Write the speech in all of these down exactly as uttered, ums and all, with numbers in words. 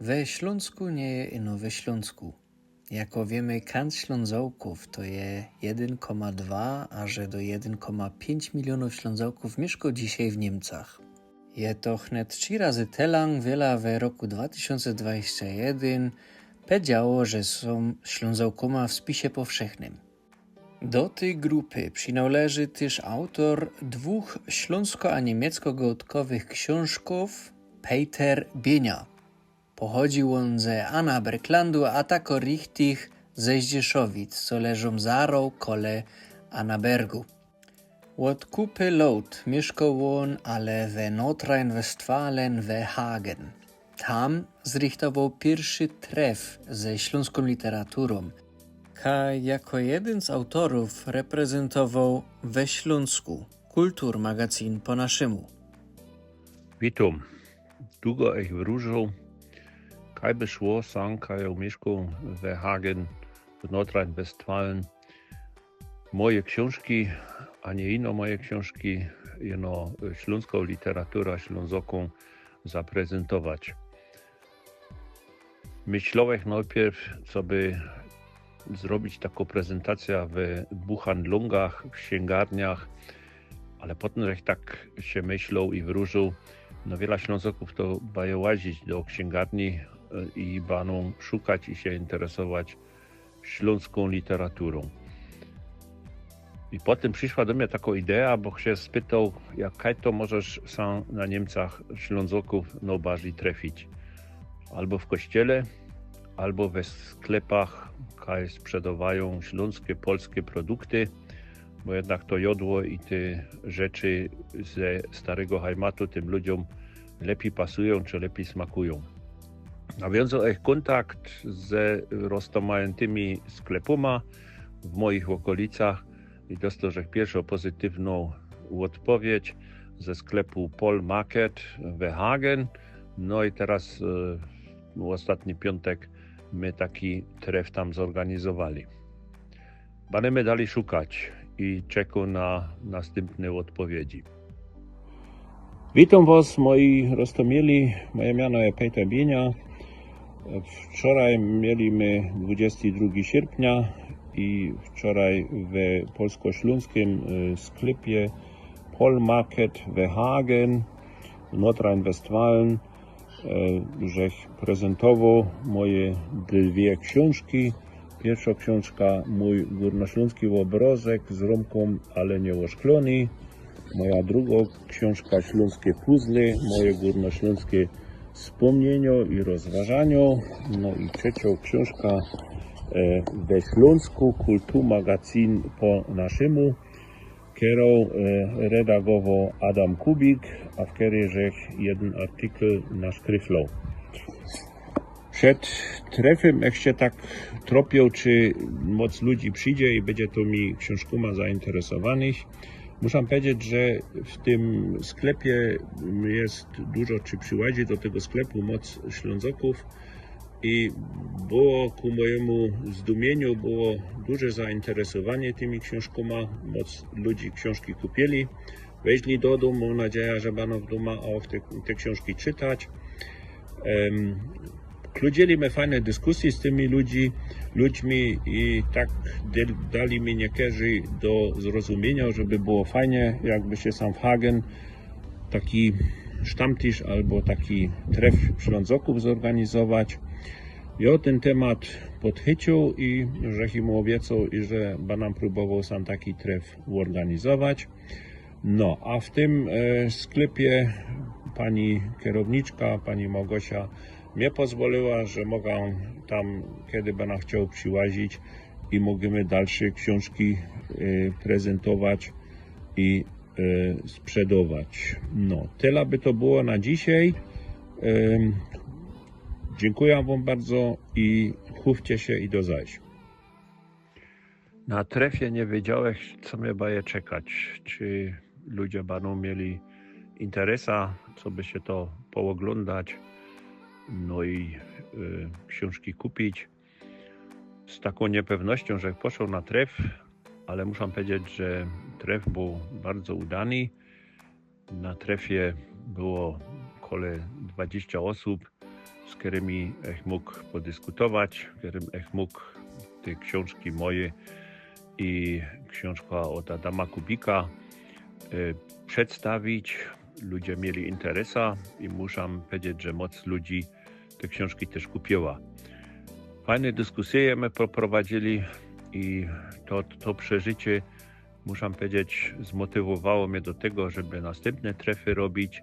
We Ślōnsku niy je ino we Ślōnsku. Jako wiymy, kant Ślōnzokōw to je jedyn kōma dwa, a że do jedyn kōma piyńć milionōw Ślōnzokōw miyszko dzisiej w Niymcach. Je to wnet trzi razy tela, wiela we roku dwa tysiōnce dwadzieścia jeden pedziało, że sōm Ślōnzokōma w spisie powszechnym. Do tyj grupy przinŏleży tyż autor dwōch ślōnsko-a niymiecko-gŏdkowych ksiōnżkōw, Peter Bienia. Pochodzi ôn ze Annaberglandu, a tako richtig ze Zdzieszowic, co leżōm zarŏ kole Annabergu. Ôd kupy lŏt miyszkoł ôn, ale we Nordrhein-Westfalen, we Hagen. Tam zrichtowoł piyrszy tref ze ślōnskōm literaturōm, kaj jako jedyn z autorōw reprezentowoł We Ślōnsku, kulturmagazyn po naszymu. Witōm. Dugo ech wrōżōł, kaj by szło, sam kaj jŏ miyszkōm we Hagen w Nordrhein-Westfalen, moje ksiōnżki, a niy ino moje ksiōnżki, ino ślōnskõ literatura Ślōnzokōm zaprezentować. Myślołech nojpierw, coby zrobić takõ prezentacyjõ we buchhandlōngach, w ksiyngarniach, ale potym żech tak sie myśloł i wrōżōł, no wiela Ślōnzokōw to bŏje łazić do ksiyngarni, e, i bŏdōm szukać i sie interesować ślōnskōm literaturōm. I potym prziszła do mie takŏ idea, bo sie spytoł, jak kaj to możesz sam na Niymcach Ślōnzokōw nojbardzij trefić. Albo w kościele, albo we sklepach, kaj sprzedŏwajōm ślōnskie, polskie produkty, bo jednak to jŏdło i te rzeczy ze starego hajmatu tym ludziōm lepij pasujōm, czy lepij smakujōm. Nawiōnzoł ech kōntakt ze roztōmajyntymi sklepōma w mojich ôkolicach i dostoł żech piyrszõ pozytywną ôdpowiedź ze sklepu Paul Market we Hagen. No i teroz, e, ôstatni piōntek my taki tref tam zorganizowali. Banymy dalij szukać i czekōm na nastympne ôdpowiedzi. Witōm wŏs, moji roztōmili. Moje miano je Peter Bienia. Wczoraj mieli my dwudziesti drugi sierpnia i wczoraj we polsko-ślōnskim, y, sklepie Paul Market we Hagen w Nordrhein-Westfalen, e, żech prezentowoł moje dwie ksiōnżki. Piyrszŏ ksiōnżka Mōj gōrnoślōnski ôbrŏzek z rōmkōm, ale niy ôszklōny. Moja drugŏ ksiōnżka Ślōnskie puzzle, moje gōrnoślōnskie spōmniynio i rozważanio. No i trzeciŏ ksiōnżka, e, We Ślōnsku, kulturmagazyn po naszymu, kerõ, e, redagowoł Adam Kubik, a w kerej żech jedyn artykel naszkryfloł. Przed trefym, jak sie tak tropiōm, czy moc ludzi przidzie i bydzie tymi ksiōnżkōma zainteresowanych, muszã pedzieć, że w tym sklepie je dużo, czy prziłazi do tego sklepu moc Ślōnzokōw, i było ku mojymu zdumiyniu, było duże zainteresowanie tymi ksiōnżkōma, moc ludzi ksiōnżki kupiyli, weźli do dōmu, mōm nadzieja, że bano w dōma, a te, te ksiōnżki czytać. Em, kludzili my fajne dyskusje z tymi ludzi, ludźmi i tak de-, dali mi niykerzy do zrozumiyniŏ, żeby było fajnie, jakby sie sam w Hagen taki sztamtisz abo taki tref Ślōnzokōw zorganizować. Jŏ tyn temat podchyciōł i żech im ôbiecoł, i że bydã prōbowoł sam taki tref ôrganizować. No, a w tym, e, sklepie pani kerowniczka, pani Małgosia, mie pozwolyła, że mogã tam, kedy bydã chcioł, prziłazić i możymy dalsze ksiōnżki, e, prezentować i e, sprzedować. No, tela by to było na dzisiej. Em, dziynkuja wōm bardzo i chōwcie sie i do zaś. Na trefie niy wiedziołech, co mie bydnie czekać. Czy ludzie bydōm mieli interesa, coby sie to pooglōndać, no i, e, ksiōnżki kupić. Z takōm niypewnościōm, żech poszoł na tref, ale muszã pedzieć, że tref bōł bardzo udany. Na trefie było kole dwadziścia ôsōb. z kerymi ech mōg podyskutować, kerym ech mōg te ksiōnżki moje i ksiōnżka ôd Adama Kubika e, przedstawić. Ludzie mieli interesa i muszã pedzieć, że moc ludzi te ksiōnżki tyż kupiła. Fajne dyskusyje my poprowadzili i to, to przeżycie, muszã pedzieć, zmotywowało mie do tego, żeby nastympne trefy robić,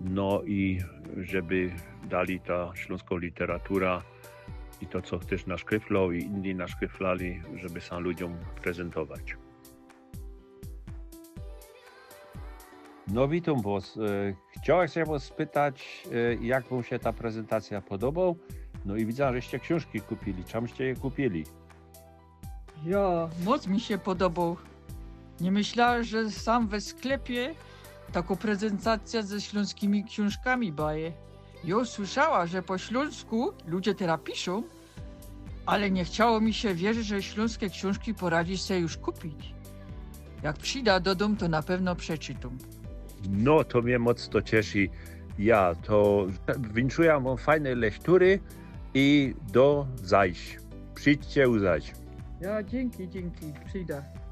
no i żeby dali ta ślōnskŏ literatura i to, co tyż naszkryfloł i inni naszkryflali, żeby sã ludziōm prezentować. No, witōm wŏs. E, Chciołech sie wŏs spytać, e, jak wōm sie ta prezentacyjŏ podobŏ? No i widzã, żeście ksiōnżki kupiyli. Czym żeście je kupiyli? Jo, moc mi sie podobŏł. Niy myślała, że sam we sklepie takŏ prezentacyjŏ ze ślōnskimi ksiōnżkami baje. Jo słyszała, że po ślōnsku ludzie terŏz piszōm, ale niy chciało mi sie wierzyć, że ślōnske ksiōnżki poradzi se już kupić. Jak przidã do dōm, to na pewno przeczytōm. No, to mie moc to cieszy. Ja to winszujã wōm fajne lektury i do zaś. Przidźcie u zaś. Jo, dziynki, dziynki, przidã.